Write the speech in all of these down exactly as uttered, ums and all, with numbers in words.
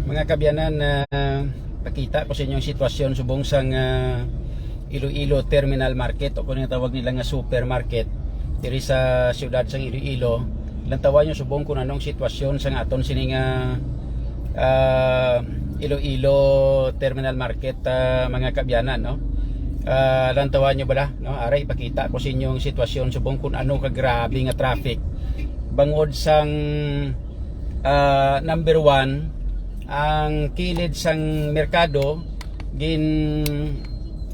Mga kaabyanan, ah, pakita ko sa inyo ang sitwasyon subong sang, ah, Iloilo Terminal Market, o kung tawag nila nga supermarket diri sa siyudad sang Iloilo. Lantawa nyo subong kung anong sitwasyon sang aton sini nga, ah, Iloilo Terminal Market, ah, mga kaabyanan, no? Ah, lantawa nyo bala, no? Aray, ipakita ko sa inyo ang sitwasyon subong kung ano ka grabe nga traffic. Bangod sang, ah, number one, ang kilid sang merkado gin,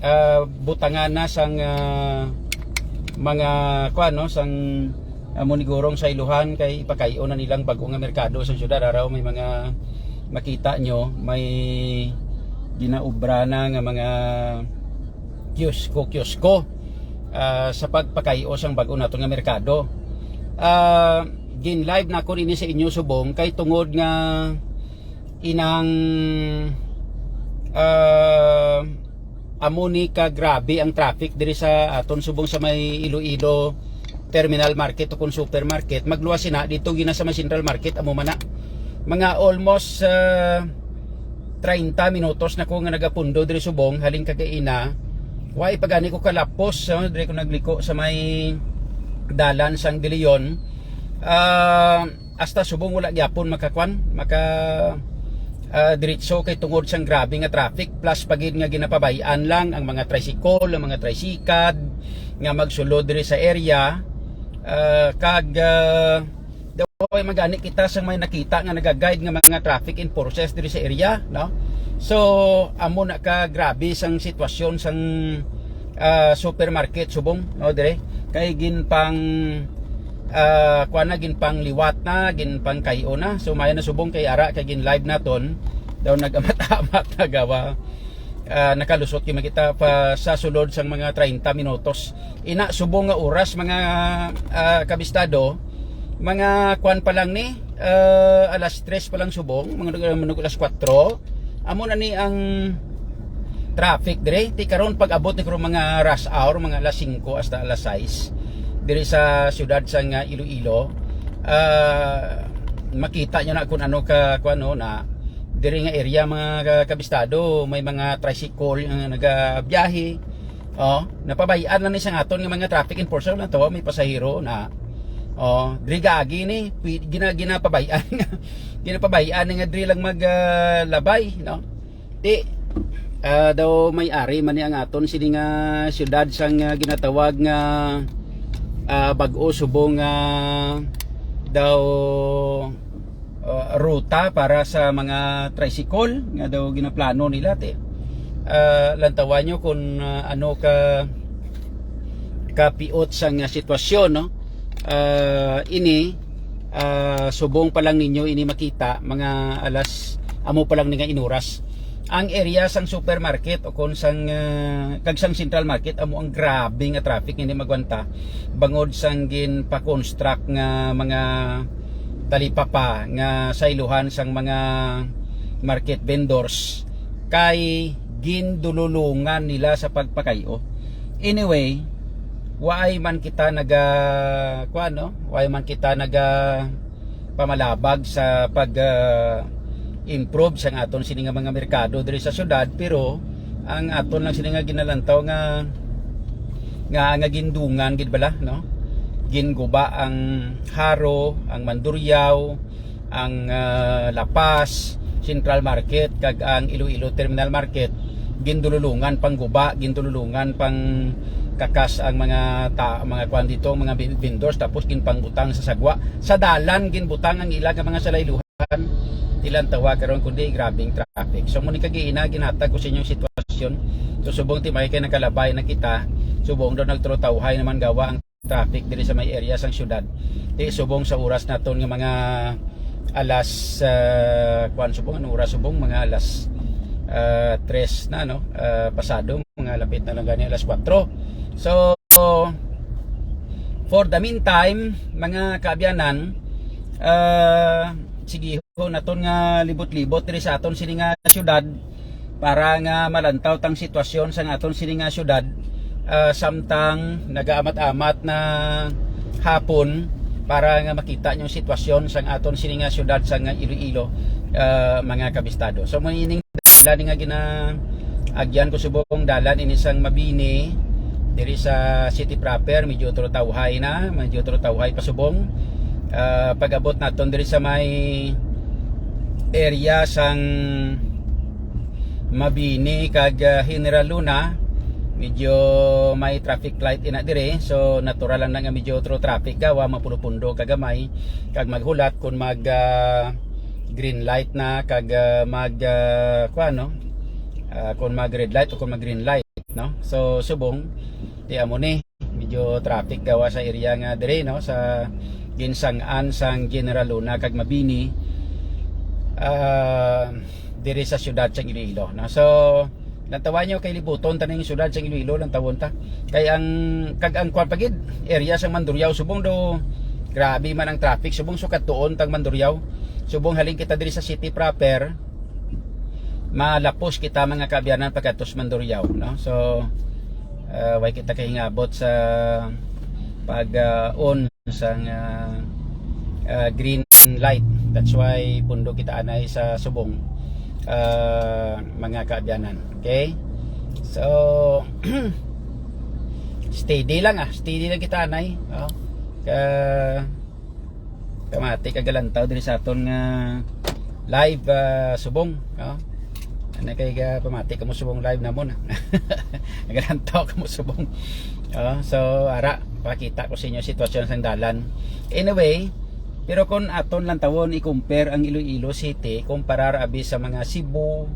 ah, butangan na sang, ah, mga, kuwan, no, sang, ah, munigurong sa iluhan kay ipakay-o na nilang bag-o nga merkado sa siyudad. Araw may mga makita nyo, may ginaubra na nga mga kiosko-kiosko, ah, sa pagpakay-o sang bag-o naton nga merkado. Ah, gin-live na ko ini sa inyo subong kay tungod nga inang, ah, amo ni ka grabe ang traffic diri sa aton subong sa may Iloilo Terminal Market o kung supermarket, magluwas sina dito gina sa may Central Market, amo man na. Mga almost, ah, treinta minutos na ko nga nagapundo diri subong, halin kagaina. Wa pa gani ko kalapos, ah, diri ko nagliko sa may dalan sang De Leon. Ah, hasta subong wala gyapon makakwan, maka, ah, diretso kay tungod sang grabe nga traffic, plus pa gid nga ginapabay-an lang ang mga tricycle, ang mga tricycad nga magsulod diri sa area, ah, kag, ah, daw may magani kita sang may nakita nga naga-guide nga mga traffic enforcers diri sa area, no? So, amo na ka grabe sang sitwasyon sang, ah, supermarket subong, no, dire. Kay ginpang, ah, kuan na, ginpangliwat na, ginpangkay-o na. So, maayo na subong kay ara kay gin-live naton. Daw nag-amat-amat na gawa. Ah, nakalusot gyud kita pa sa sulod sang mga treinta minutos. Ina subong nga oras, mga, ah, kabistado, mga kuan pa lang ni, ah, alas tres pa lang subong, mga, mga alas kuwatro. Amo na ni ang traffic dire. Ti karon pag-abot ni karon mga rush hour, mga alas singko hasta alas sais dire sa siyudad sang, ah, Iloilo. Ah, makita nyo na kung ano ka, kung ano na diri nga area, mga ka-, kabistado, may mga tricycle nga nagabiyahe. Oh, napabay-an lang ni sang aton nga mga traffic enforcer, lantawa may pasahero na, oh, diri gaagi ni, pi-, gina-, ginapabay-an nga, ginapabay-an nga diri lang mag, ah, labay, no? Di, ah, daw may ari man ni ang aton sini nga siyudad sang, ah, ginatawag nga, ah, bag-o subong nga daw, ah, ruta para sa mga tricycle nga daw ginaplano nila, ti. Ah, lantawan nyo kung, ah, ano ka kapiot sang, ah, sitwasyon, no? Ah, ini, ah, subong pa lang ninyo ini makita, mga alas, amo pa lang ni nga inuras. Ang area sang supermarket o kon sang, ah, kag sang Central Market, amo ang grabe nga traffic nga hindi magwanta bangod sang ginpa-construct nga mga talipapa nga sayluhan sang mga market vendors kay gindululungan nila sa pagpakay-o. Anyway, waay man kita naga, kuwan, no? Waay man kita naga pamalabag sa pag, ah, improve sang aton sini nga mga merkado diri sa syudad, pero ang aton lang sini nga ginalantaw nga, nga, nga gindungan gid bala, no? Ginguba ang Jaro, ang Mandurriao, ang, ah, La Paz, Central Market, kag ang Iloilo Terminal Market, gindululungan pang guba, gindululungan pang kakas ang mga ta-, mga kuan dito, mga vin-, vendors, tapos ginpangbutang sa sagwa. Sa dalan, ginbutang ang ila nga mga salayluhan. Ilang tawa karon, kundi grabing traffic. So, muni kag ina, ginhatag ko sa inyong sitwasyon. So, subong ti may kay nakalabay na kita, subong daw nagtrotawhay naman gawa ang traffic diri sa may area sang syudad. Di subong sa oras naton nga mga alas, ah, kuan, subong, ano oras subong? Mga alas, ah, tres na, no? Ah, pasado, mga lapit na lang gani alas kuwatro. So, for the meantime, mga kaabyanan, ah, sige, naton nga libot-libot diri sa aton sini nga syudad para nga malantaw tang sitwasyon sa aton sini nga syudad, ah, samtang nagaamat-amat na hapon. para nga makita niyo ang sitwasyon sang aton sini nga syudad sang Iloilo, ah, mga kabistado. So, mo ining dalan nga ginaagyan ko subong dalan ini sang Mabini, diri sa city proper, medyo otro tawhay na, medyo otro tawhay pa subong. Ah, pag-abot naton diri sa may area sang Mabini kag, ah, General Luna, medyo may traffic light ina dire. So, natural lang na nga medyo otro traffic gawa mapundo-pundo kagamay kag maghulat kung mag, ah, green light na kag, ah, mag, ah, kuwan, no? Ah, kung mag red light o kung mag green light, no? So, subong, di amo ni, medyo traffic gawa sa area nga dire, no? Sa ginsang-an sang General Luna kag Mabini, ah, diri sa siyudad sang Iloilo, no? So, lantawan nyo kay libuton ta ning siyudad sang Iloilo, lantawon ta. Kay ang, kag ang kwan pa gid, area sang Mandurriao, subong do, grabe man ang traffic, subong sukad tuon tang Mandurriao. Subong halin kita diri sa city proper, malapos kita, mga kaabyanan, pagkadto sa Mandurriao, no? So, ah, way kita kahingabot sa pag, ah, on sang, ah, ah, green light. That's why pundo kita anay sa subong, ah, mga kaabyanan. Okay? So, steady lang, ah. Steady lang kita anay. Oh. Ka Pamati kag galantaw diri sa aton nga live, ah, subong, no? Ano kay ga pamati kamo subong live namon? Galantaw kamo subong. Oh, so, ara, pakita ko sa inyo sitwasyon sang dalan. Anyway, pero kung aton lantawon i-compare ang Iloilo City kumparar abi sa mga Cebu,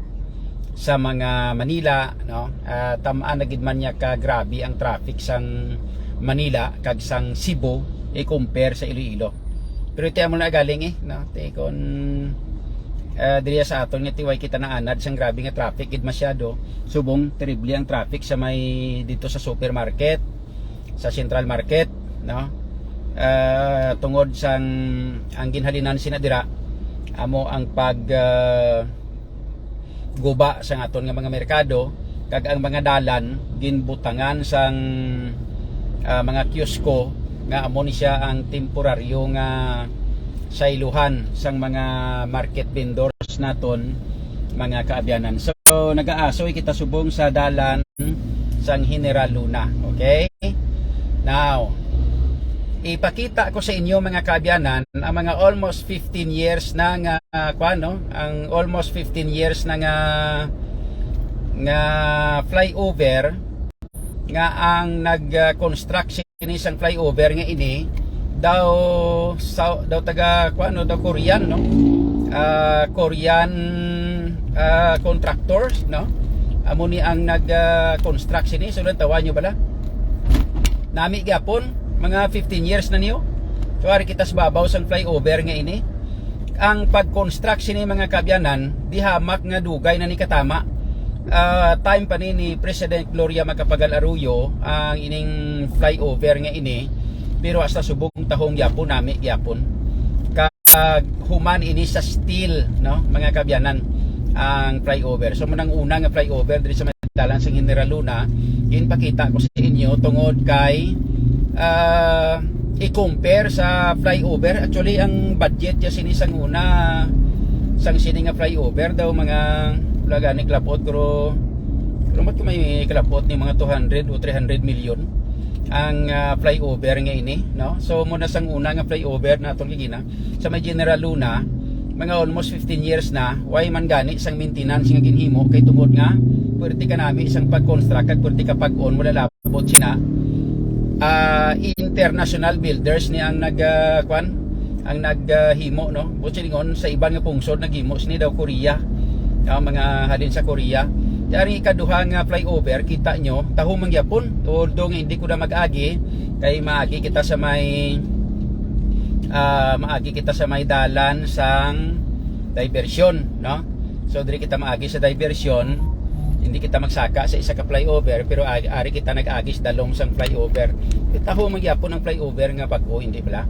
sa mga Manila, no? Ah, tam-an na gid man niya ka grabe ang traffic sang Manila kag sang Cebu i-compare sa Iloilo. Pero ti amo na galing, eh, no? Ti kon, ah, diri sa aton nga ti way kita naanad sang grabe nga traffic gid masyado, subong terrible ang traffic sa may dito sa supermarket, sa Central Market, no? Ah, tungod sang ang ginhalinan sina dira amo ang pag, ah, guba sang aton nga mga merkado, kag ang mga dalan ginbutangan sang, ah, mga kiosko nga amo ni siya ang temporaryo nga sayluhan sang mga market vendors naton, mga kaabyanan. So, nagaasoy kita subong sa dalan sang General Luna. Okay? Now, ipakita ko sa inyo, mga kaabyanan, ang mga almost fifteen years na nga, ah, kuwan, no? Ang almost fifteen years na nga, nga flyover nga ang nag, ah, construct sini sang flyover nga ini daw sa, daw taga, kuwan, no, daw Korean, no? Ah, Korean, ah, contractors, no? Amo ni ang nag, ah, construct sini. So, lantawan nyo bala? Nami gyapon, mga fifteen years na niyo. So, ari kita sa babaw sang flyover nga ini. Ang pag-construct sini, mga kaabyanan, di hamak nga dugay na ni katama. Ah, time pa ni, ni President Gloria Macapagal Arroyo ang ining flyover nga ini, pero hasta subong tahong gyapon, nami gyapon. Kag human ini sa steel, no, mga kaabyanan, ang flyover. So, munang una nga flyover diri sa may dalan sa General Luna, ginpakita ko sa inyo tungod kay, ah, i-compare sa flyover. Actually, ang budget niya sini sang una, sang sini nga flyover daw mga, wala gani kalapot, pero, pero mat ko may kalapot ni mga two hundred o three hundred million ang, ah, flyover nga ini, no? So, muna sang una nga flyover na atong gigina sa may General Luna, mga almost fifteen years na, way man gani sang maintenance nga ginhimo kay tungod nga puwerte ka nami sang pag-construct kag puwerte ka pag-on, wala labot sina, ah, international builders ni ang nag, ah, kwan, ang nag, ah, himo, no? Buot silingon, sa iban nga pungsod naghimo sini daw Korea. Ah, mga halin sa Korea. Yari ikaduha nga flyover, kita nyo, taho man gyapon. Although nga hindi ko na mag-agi, kay maagi kita sa may, ah, maagi kita sa may dalan sang diversyon, no? So, diri kita maagi sa diversyon, hindi kita magsaka sa isa ka flyover, pero ag-, ari kita nag-agi sa dalom sang flyover. Taho man gyapon ang flyover nga bag-o, hindi bala?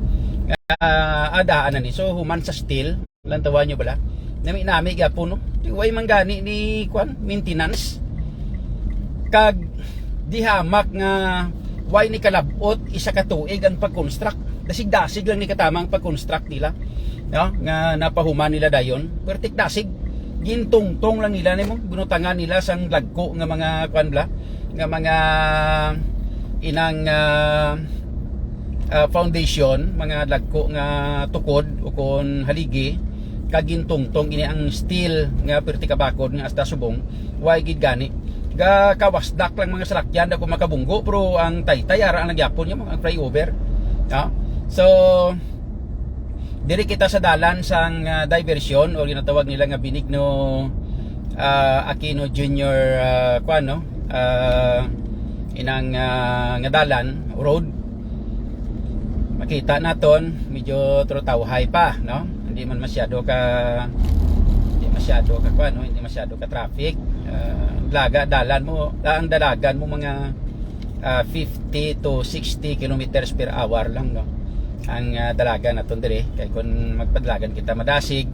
Ah, adaan na ni. So, human sa steel, lantawan nyo bala? Nami-nami gyapon, no? Di way man gani ni, kwan, maintenance. Kag di hamak nga way ni kalabot isa ka tuig ang pag-construct. Dasig-dasig lang ni katama ang pag-construct nila, no? Nga napahuman nila dayon. Pertik dasig. Gintungtong lang nila nimo, binutangan nila sang dagko nga mga, kuan bala, nga mga inang, ah, ah, foundation, mga dagko nga tukod o kon haligi, kag gintungtong ini ang steel nga perti kabakod nga hasta subong. Way gid gani. Ga kawasdak lang mga salakyan, daw ko makabunggo, pero ang taytay ara ang nagyapon niya, ang flyover. No? So, diri kita sa dalan sang, ah, diversion, o ginatawag nila nga Benigno, ah, Aquino Junior, ah, kuan, no? Ah, inang, ah, nga dalan, road. Makita naton, medyo trotawhay pa, no? Hindi man masyado ka, hindi masyado ka, kuan, no? Hindi masyado ka traffic. Ah, laga, dalan mo, ah, ang dalagan mo mga, ah, fifty to sixty kilometers per hour lang, no? Ang, ah, dalagan naton diri, kay kung magpadalagan kita madasig,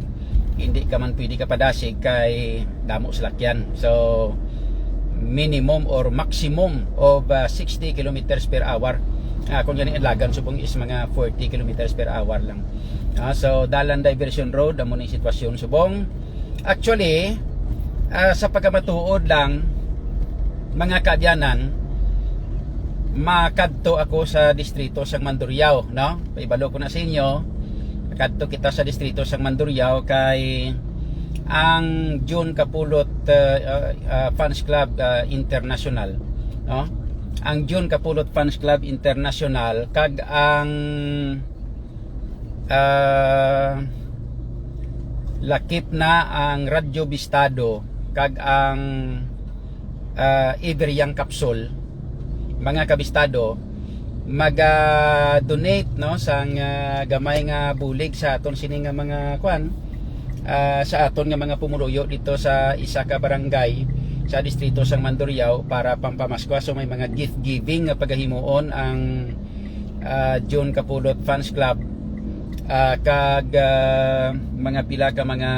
hindi ka man pwede ka padasig kay damo salakyan. So, minimum or maximum of, ah, sixty kilometers per hour. Ah, kung gani ang lagan subong is mga forty kilometers per hour lang. Ah, so, dalan diversion road, amo ni sitwasyon subong. Actually, ah, sa pagkamatuod lang, mga kaabyanan, makadto ako sa distrito sang Mandurriao, no? Paibalo ko na sa inyo, makadto kita sa distrito sang Mandurriao kay ang June Kapulot, ah, ah, ah, Fans Club, ah, International, no? Ang June Kapulot Fans Club International kag ang, ah, lakip na ang Radyo Bistado kag ang, ah, Every Young Capsule, mga kabistado, maga-donate, no, sang, ah, gamay nga bulig sa aton sini nga mga, kuan, ah, sa aton nga mga pumuluyo dito sa isa ka barangay sa distrito sang Mandurriao para pampamaskwa. So, may mga gift giving nga pagahimuon ang, ah, June Kapulot Fans Club, ah, kag, ah, mga pila ka mga,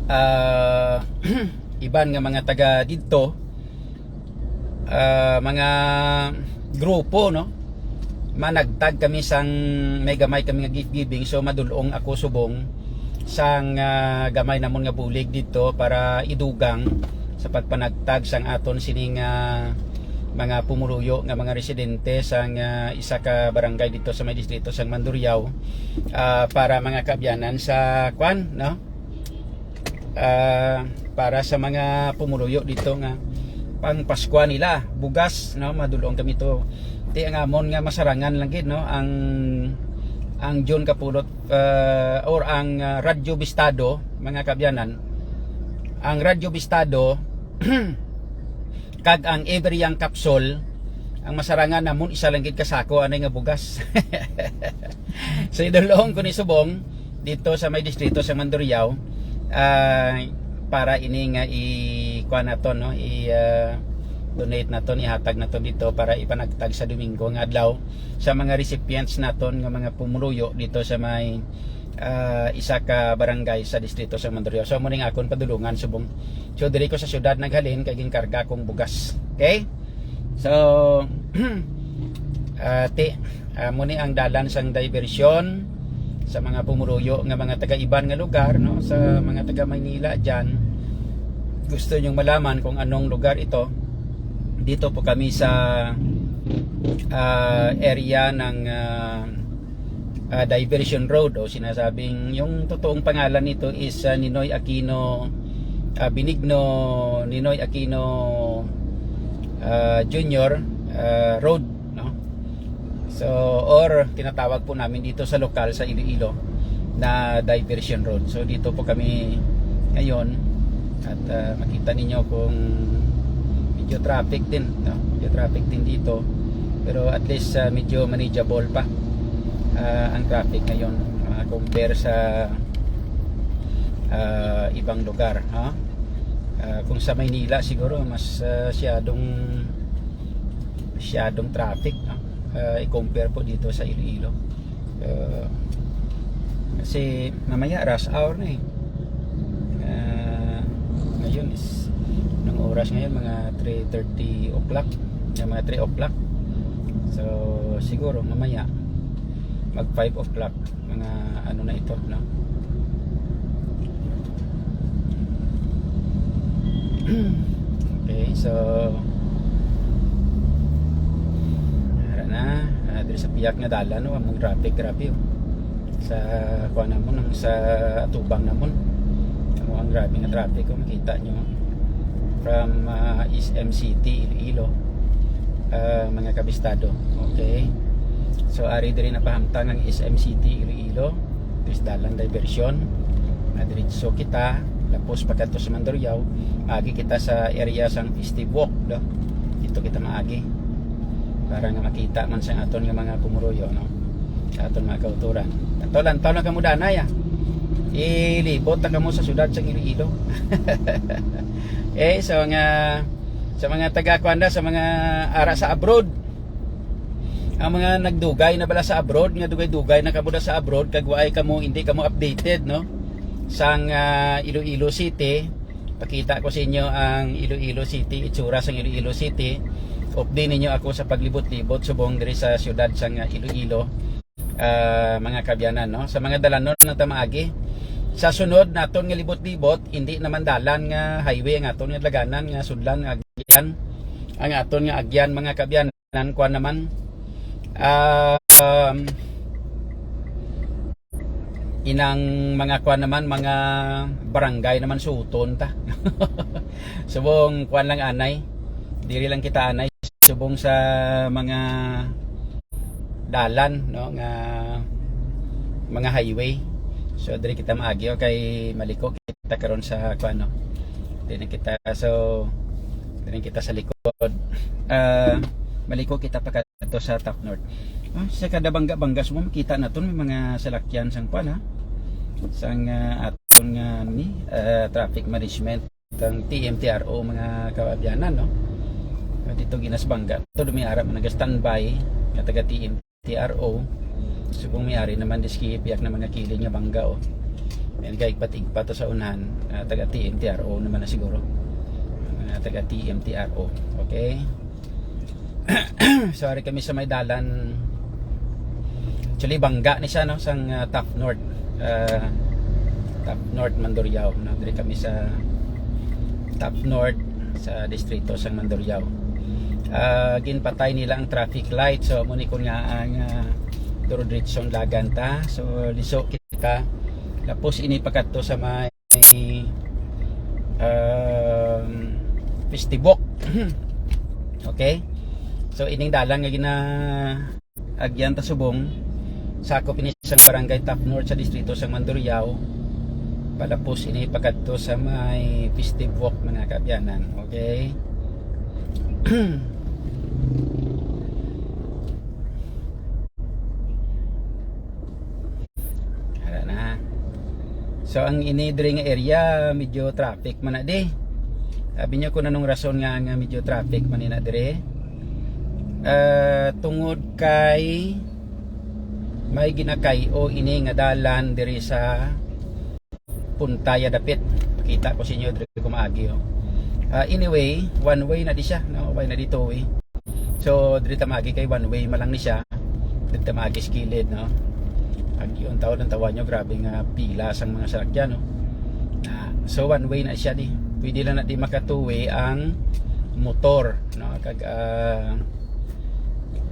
ah, iban nga mga taga didto, ah, mga grupo, no? Managtag kami sang may gamay kami nga gift giving, so madul-ong ako subong sang, ah, gamay namon nga bulig didto para idugang sa pagpanagtag sang aton sining, ah, mga pumuluyo nga mga residente sang, ah, isa ka barangay didto sa may distrito sang Mandurriao, ah, para mga kaabyanan sa, kuan, no? Ah, para sa mga pumuluyo dito nga pang Paskwa nila, bugas, no, madul-ong kami to. Ti ang amon nga masarangan lang gid, no, ang, ang June Kapulot, ah, or ang, ah, Radyo Bistado, mga kaabyanan. Ang Radyo Bistado kag ang Every Young Capsule, ang masarangan namon isa lang gid ka sako anay nga bugas. So, idul-ong ko ni subong dito sa may distrito sa Mandurriao, ah, para ini nga i-, kuha nato, no? I, ah, donate nato, ihatag nato dito para ipanagtag sa Domingo nga adlaw sa mga recipients naton nga mga pumuluyo dito sa may, ah, isa ka barangay sa distrito sa Mandurriao. So, amo ning akon padulungan subong. So, diri ko sa syudad naghalin kay ginkarga kong bugas. Okay? So, ah, ti, ah, mo ni ang dalan sang diversion sa mga pumuluyo nga mga taga-iban nga lugar, no, sa mga taga Maynila diyan. Gusto niyong malaman kung anong lugar ito? Dito po kami sa, ah, area ng, ah, ah, Diversion Road, o sinasabing yung totoong pangalan nito is, ah, Ninoy Aquino, ah, Benigno Ninoy Aquino, ah, Junior, ah, Road, no? So, or tinatawag po namin dito sa lokal sa Iloilo na Diversion Road. So, dito po kami ngayon at, ah, makita ninyo kung medyo traffic din, no? Medyo traffic din dito. Pero at least, ah, medyo manageable pa, ah, ang traffic ngayon, ah, compare sa, ah, ibang lugar, ha? Ah, kung sa Maynila siguro mas, ah, siyadong, siyadong traffic, no? Ah, i-compare po dito sa Iloilo. Ah, kasi mamaya rush hour na eh. Ah, ngayon is, ng oras ngayon, mga three thirty o'clock. Yung mga three o'clock. So, siguro mamaya mag five o'clock, mga ano na ito, no? Okay, so ara na, ah, diri sa pihak nga dalan, no, among traffic, grabe, oh. Sa kuan namon, ang sa atubang namon, amo ang grabe nga traffic, oh, makita nyo from, ah, S M City, Iloilo, ah, mga kabistado. Okay, so ari diri napahamtang ang S M City, Iloilo. Diri sa dalan, diversion, nga diretso kita, tapos pagkadto sa Mandurriao, maagi kita sa area sang Festive Walk, no? Dito kita maagi para nga makita man sa aton nga mga pumuruyo, no? Sa aton mga kauturan. Ato lang, taon lang kamo danay, ah. Ilibot na kamo sa syudad sa Iloilo. Eh, so nga, sa mga taga Kuanda, sa mga ara sa abroad, ang mga nagdugay na bala sa abroad, nga dugay-dugay na kamo na sa abroad, kag waay kamo, hindi kamo updated, no? Sang, ah, Iloilo City, pakita ko sa inyo ang Iloilo City, itsura sang Iloilo City. Update ninyo ako sa paglibot-libot subong diri sa siyudad sang, ah, Iloilo, ah, mga kabyanan, no? Sa mga dalanon na ta maagi. Sa sunod naton nga libot-libot, hindi naman dalan nga highway ang aton nga dalagan nga sudlan nga agyan. Ang aton nga agyan, mga kabyanan, kuan naman, ah, um, inang mga kuan naman, mga barangay naman suton ta. Subong kuan lang anay, diri lang kita anay subong sa mga dalan, no, nga mga highway. So diri kita maagi, o kay maliko kita karon sa kuan, no. Diri kita, so diri kita sa likod. Ah, maliko kita pa kadto sa Top North. Ah, sa kada bangga-bangga, so makita naton may mga salakyan sang kuan, ha, sang, ah, aton nga ni, ah, traffic management kang T M T R O, mga kaabyanan, no? Nga dito ginas bangga to, may ara man naga-standby nga taga T M T R O. So kung may ari naman diski piyak na mga kilid nga bangga, oh. Yan, kay igpat-igpat to sa unahan, ah, taga T M T R O naman na siguro. Mga taga T M T R O. Okay? So ari kami sa may dalan. Actually, bangga ni siya, no, sang, ah, Top North. Ah, Top North, Mandurriao, no? Diri kami sa Top North, sa distrito sang Mandurriao. Ah, ginpatay nila ang traffic light. So, amo ni kun nga ang, ah, duro-diretso ang dagan ta. So, liso kita. Tapos ini pakadto sa may, um, Festive Walk. Okay? So, ining dalan nga gina-agyan ta subong, sakop ini sang barangay Top North sa distrito sang Mandurriao. Palapos ini pakadto sa may Festive Walk, mga kaabyanan. Okay? Ara na. So, ang ini diri nga area, medyo traffic man na di. Sabi nyo kung anong rason nga, nga medyo traffic man na diri. Ah, tungod kay may ginakay-o ini nga dalan diri sa Puntaya dapit. Pakita ko sa inyo diri ko maagi, oh. Ah, anyway, one way na di siya, no? Way na di two way. So, diri ta maagi kay one way man lang ni siya. Diri ta maagi sa kilid, no? Ag yun, tawon ang tawa nyo, grabe nga pila sang mga salakyan, no? Ah, so, one way na siya di. Pwede lang na di maka two way ang motor, no? Kag, ah,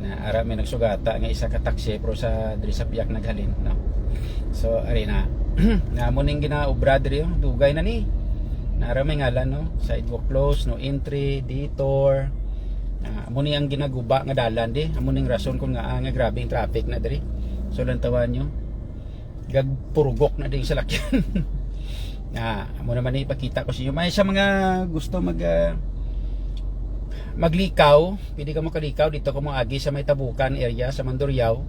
na ara may nagsugata nga isa ka taxi, pero sa diri sa piyak naghalin, no? So, ari na. Na mo ning ginaobra diri, oh. Dugay na ni. Na ara may ngalan, no? Sidewalk closed, no entry, detour. Ah, amo ni ang ginaguba nga dalan di. Amo ning rason kung nga, ah, nga grabe ang traffic na diri. So, lantawan nyo. Gagpurugok na din sa lakyan. Ah, amo naman ni ipakita ko sa inyo. May sa mga gusto mag, ah, maglikaw, pwede ka makalikaw dito ko mo agi sa may Tabukan area sa Mandurriao.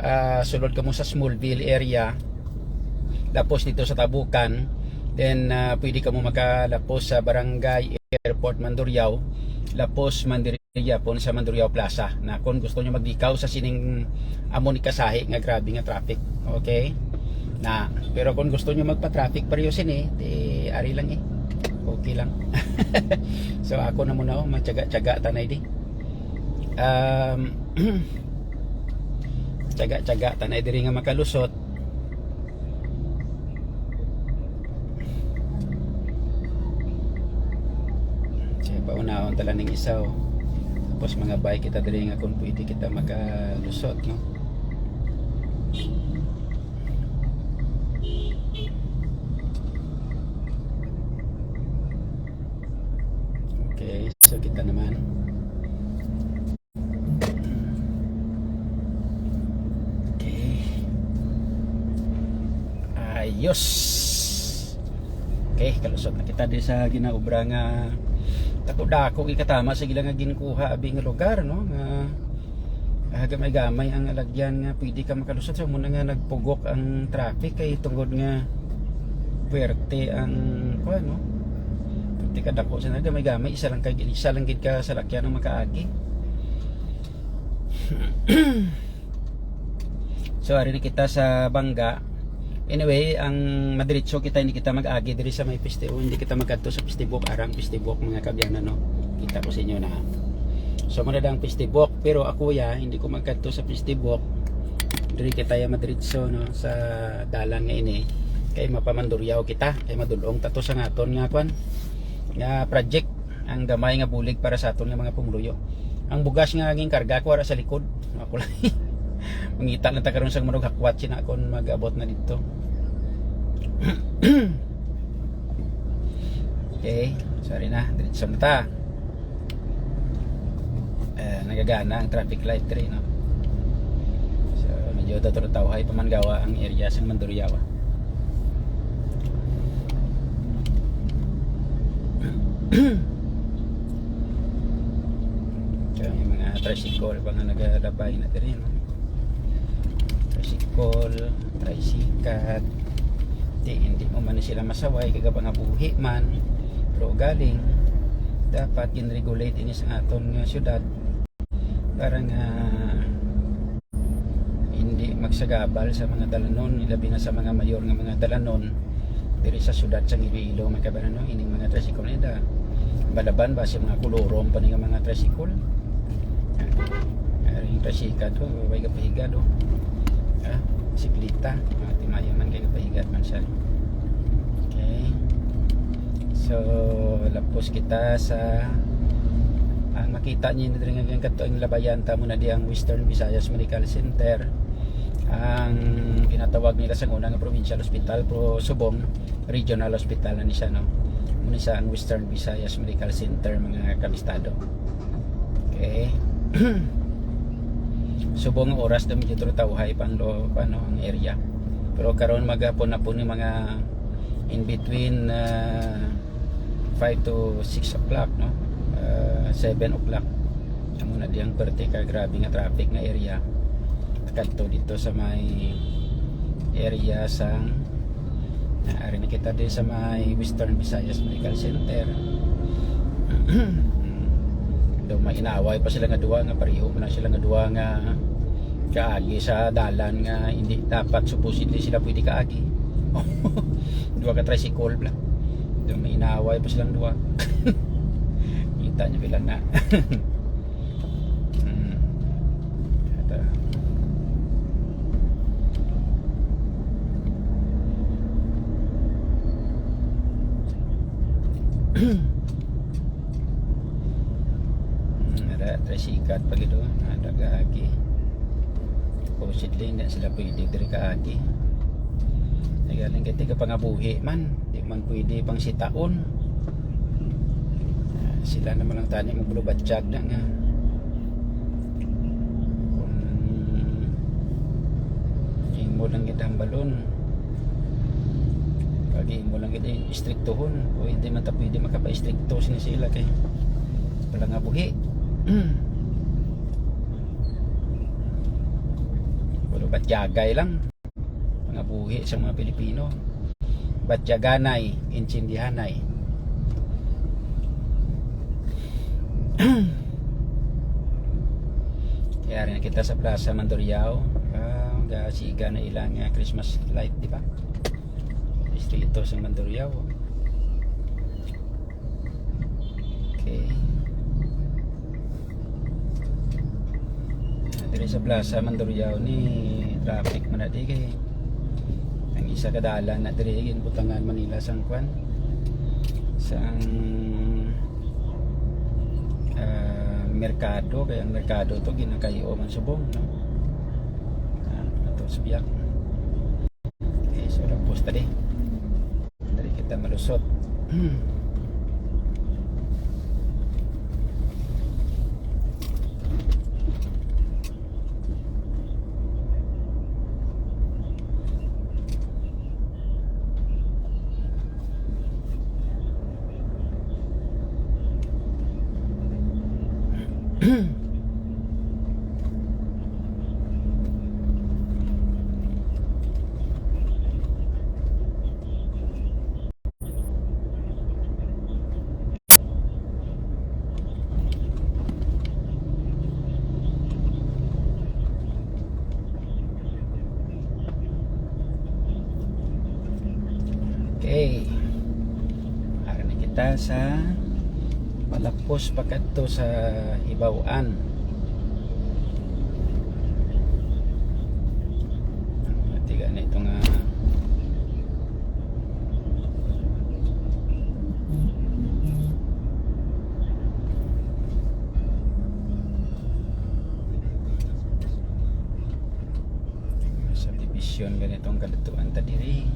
Ah, sulod ka mo sa Smallville area. Tapos dito sa Tabukan, then, ah, pwede ka mo makalapos sa Barangay Airport Mandurriao, lapos man diri gyapon sa Mandurriao Plaza. Na kung gusto nyo maglikaw sa sining amo ni kasahi nga grabe nga traffic. Okay? Na, pero kung gusto nyo magpa-traffic pareho sini, di ari lang eh. Okay lang. So ako na muna, oh, magtiyaga-tiyaga tanay di. Um, Tiyaga-tiyaga ta na diri nga makalusot. Kaya paunahon tala ning isaw. Tapos mga bay kita diri nga kung pwede kita makalusot, no? Okay, so kita naman. Okay. Ayos. Okay, kalusot na kita di sa ginaobra nga tako-dako, ikatama sa gila nga ginkuha abi nga lugar, no? Nga, ah, gamay-gamay ang alagyan nga pwede ka makalusot. So, muna nga nagpugok ang traffic kay tungod nga puwerte ang, kuwan, no? Puwerte ka dako sa gamay-gamay, isa lang kay, isa lang gid ka salakyan ang makaagi. So, ari na kita sa Bangga. Anyway, ang madiretso kita, hindi kita mag-agi diri sa may piste-, hindi kita magkadto sa Pistibok, arang Pistibok, mga kabyanan, no? Kita ko sa inyo na. So, muna ang Pistibok, pero ako, ya, hindi ko magkadto sa Pistibok. Diri kita ya madiretso, no, sa dalan nga ini. Kay mapamanduryaw kita, kay madulong tato sa ngaton nga kwan, nga project, ang gamay nga bulig para sa aton nga mga pumuluyo. Ang bugas nga ginkarga ko ara sa likod. Ako lang. Mangita lang ta karon sa manughakwat sina akon mag-abot na dito. Okay, sorry na, diretso na ta. Eh, nagagana ang traffic light diri, no? So, medyo tatulog-tawhay pa man gawa ang area sang Mandurriawa. Kaya may mga tricycle pa nga nagalabay na diri, no? Tricycle, tricycat. Di, hindi mo man sila masaway, kay kapangabuhi man. Pero galing, dapat gin-regulate ini sa aton nga syudad para nga hindi magsagabal sa mga dalanon, ilabi na sa mga mayor nga mga dalanon diri sa syudad sa Iloilo, mga kabanan, no? Ining mga tricycle nila. Balaban ba sa mga kulurom pa ni nga mga tricycle? Ah, ring tricycle to, way kapahiga do. Ah, siklita, mga timayo man kay kapahiga man siya. Okay. So, lapos kita sa, ang makita niyo diri nga ginkato ang labayan ta mo na di ang Western Visayas Medical Center, ang ginatawag nila sa una nga provincial hospital, pero subong regional hospital na ni siya, no? Muna sa ang Western Visayas Medical Center, mga kabistado. Okay. Subong nga oras na medyo tawhay pa ang lo-, ano, ang area. Pero karon maghapon na po ni mga in between, ah, five to six o'clock, no? Ah, seven o'clock. Amo na diyang perte ka grabe nga traffic nga area. Kadto dito sa may area sang, ah, ari na kita din sa may Western Visayas Medical Center. Do mainaway pa sila nga duwa nga pareho man lang sila nga duwa nga kaagi sa dalan nga hindi dapat supposedly sila pwede kaagi. Duwa ka tricycle bla. Do mainaway pa silang duwa. Kita niyo bilang na. Hmm. Ito. Hmm, ada, ada sikat pa gid, oh. Ada kaagi. Supposedly, hindi sila pwede diri kaagi. Nagaling kay tiga pangabuhi man. Di man pwede pang sitaon. Ah, sila naman ang tani mo batyag na nga. Kung imo lang gid hambalon, pag imo lang gid istriktuhon, pwede man ta pwede makapa-istrikto sini sila kay wala nga buhi. Wala batyagay lang. Mga buhi sa mga Pilipino. Batyaganay, intindihanay. Kaya rin kita sa Plaza Mandurriao. Ah, gasiga na ilang, ah, Christmas light, di ba? Distrito sa Mandurriao. Okay. Sa Plaza Mandurriao ni traffic man na di kay ang isa ka dalan na diri ginbutangan man nila sang kwan, sang, ah, merkado, kay ang merkado to ginakay-o man subong, no? Ah, ato sa biyak. Okay, so, tapos tadi. Dali kita malusot. Okay. Ara na kita sa palapos pa kadto sa hibaw-an. Tiga na ito nga sa division ganitong kalutuan ta diri.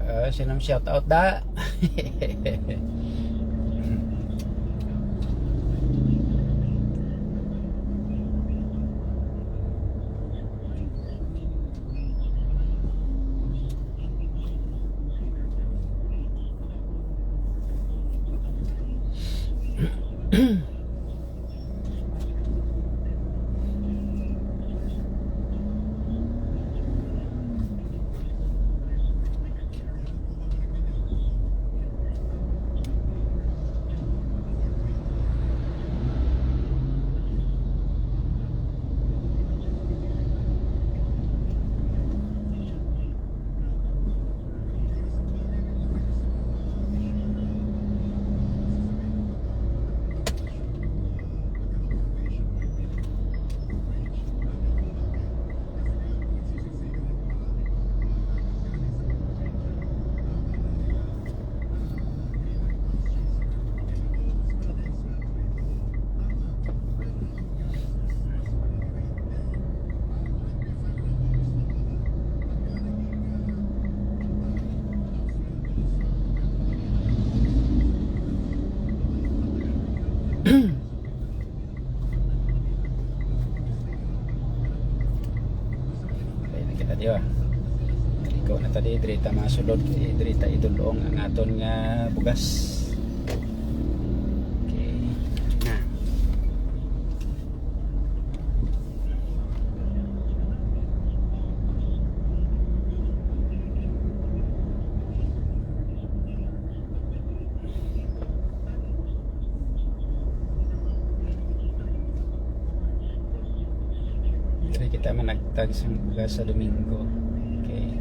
Ah, sinong shout out da? Ay, nakita, di ba? Ikaw na tadi, diri ta masulod, eh, diri ta idulong ang aton nga bugas. Okay. Na. Diri kita managtag sa, sa Domingo. Okay.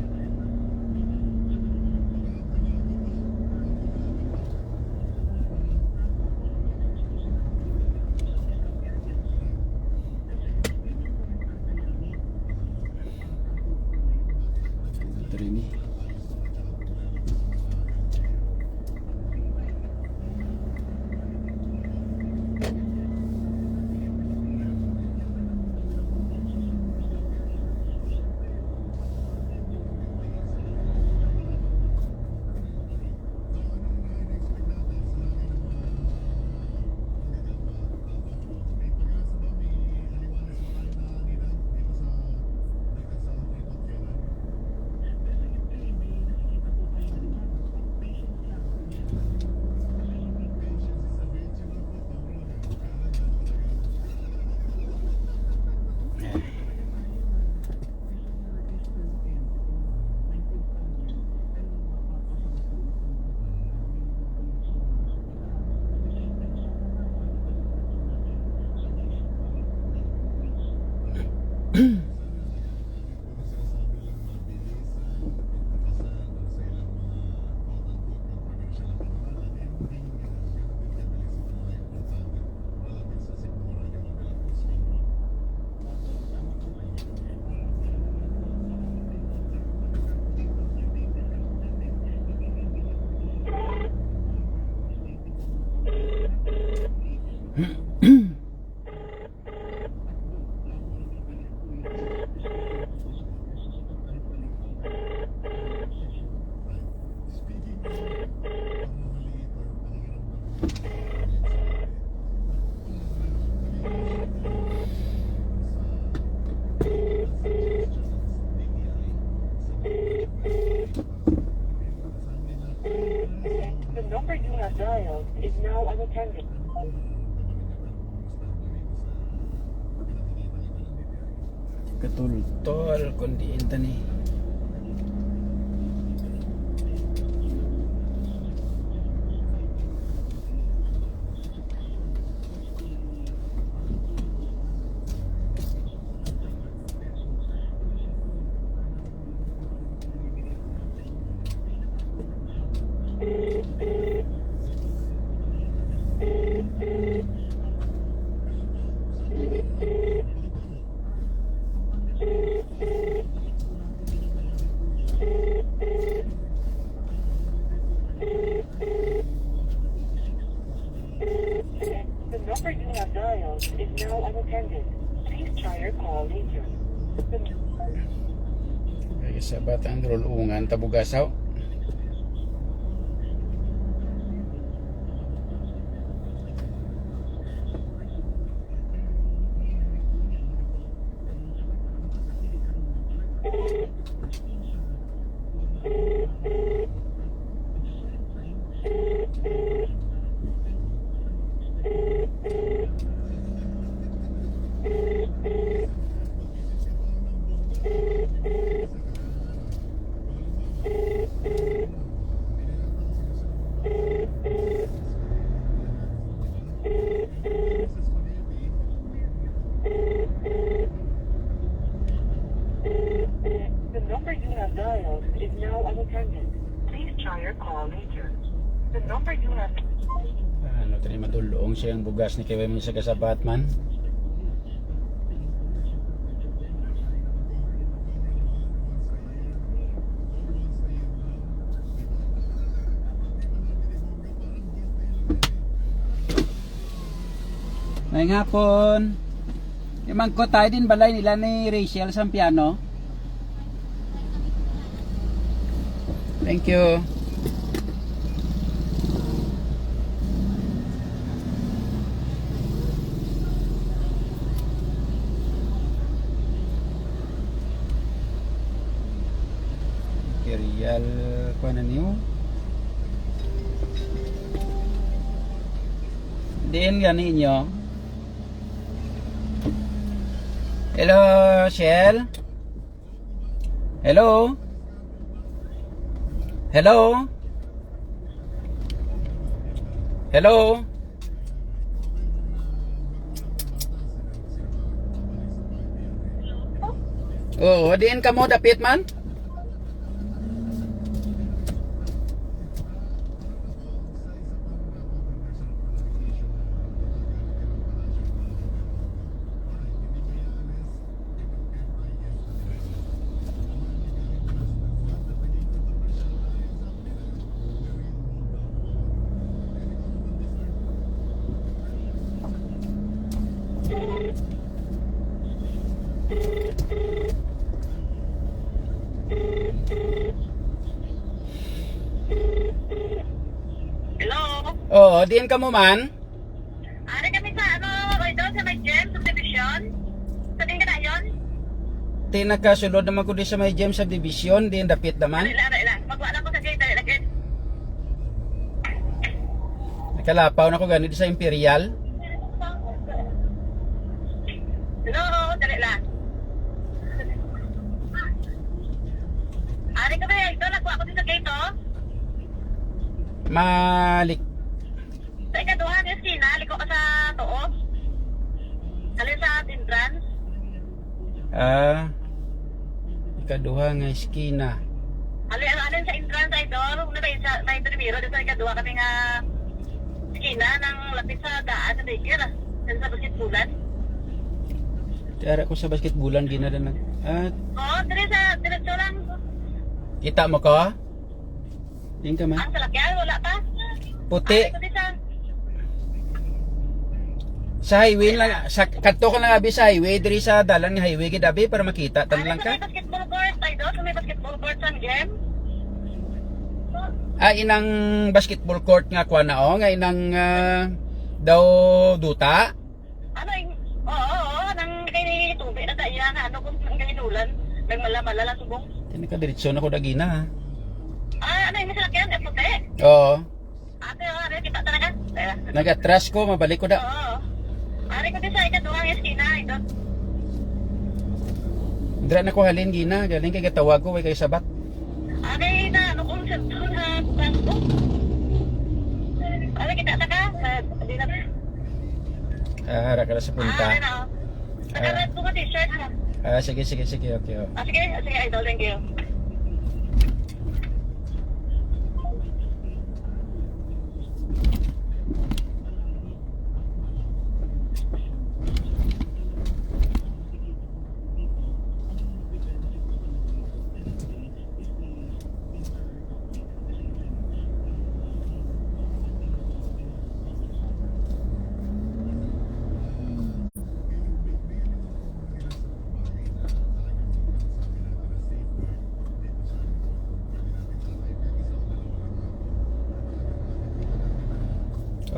Diri ni. The number you have dialed is now unattended. Katultol, kundi intani. The number you have dialed is now unattended. Please try your call later. Ay, sabat ang rulungan tabugasaw. The number you have dialed is now unattended. Please try your call later. The number you have Ano tani, madulong siyang bugas ni kay may sa kasabat man. Maayong hapon. Imangkot tayo din balay nila ni Rachel Sampiano. Thank you. Imperial, kuha na niyo. Diin gani inyo? Hello, Shell? Hello? Hello? Hello? Oo, diin kamo dapit man? Hello? Oo, diin kamo man? Ari kami sa, ano, Idol, sa may gym, subdivision. Sa din ka na yun? Ti, nakasulod naman ko di sa may gym subdivision, diin dapit naman. Dali lang, dali lang. Magwa lang ko sa gate, dali lang, gate. Nakalapaw na ko gani di sa Imperial. Hello, dali lang. Ari kami, Idol, nagwa ko din sa gate, oh. Malik. Sa ikaduha nga eskina, liko ka sa tuo. Halin sa entrance. Ah, ikaduha nga eskina. Halin, halin sa entrance, Idol. Una ba sa may primero, dito sa ikaduha kami nga eskina, nang lapit sa daan sa daycare, ah. Dito sa basketbulan. Ti ara ko sa basketbulan, ginadan nag-, ah, Oo, diri sa, diretso lang. Kita mo ko? Diin ka man? Ang salakyan, wala pa. Puti. Ari ko di sa Sa highway lang, sa, kadto ka lang abi sa highway, diri sa dalan nga highway gid abi para makita ta Ari lang sa ka. May basketball court, Idol, sa may basketball court sa game. Ah, inang basketball court nga kuha na, oh, nga inang, ah, daw duta. Ano, ing-, oo, oo, nang kay tubig na sa iya nga, ano, kung nang kainulan, nagmala-mala lang subong. Kini ka diretso na ko dagina, ha? Ah, ano yung salakyan? Yung puti? Oo. Ate, oh, ano, kita talaga? Eh, Nag-atras ko, mabalik ko da. Oo. Ari ko din sa ikaduhang eskina, ito. Dira na ko halin gina, galing kay gatawag ko, way kay sabat. Ari na, ano kung sa sa Facebook? Ano, kita na ka? Sa, di na. Ah, ara ka na sa punta. Ah, ano, oh. Naka-red ko nga t-shirt, ha? Ah, sige, sige, sige, okay, oh. Ah, sige, sige, idol, thank you.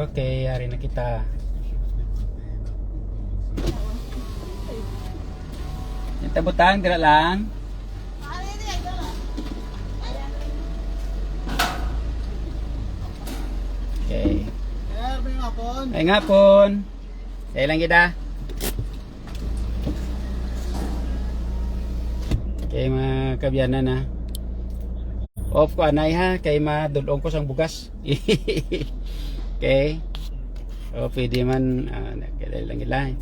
Okay, ari na kita. Yung tabutang, dira lang. Okay. Sir, may hapon. Ay nga pon. Kaya lang kita. Okay, mga kabyanan, ha. Off ko anay, ha, kay madulong ko sang bugas. Okay. O, pwede man, ah, kaya lang ila.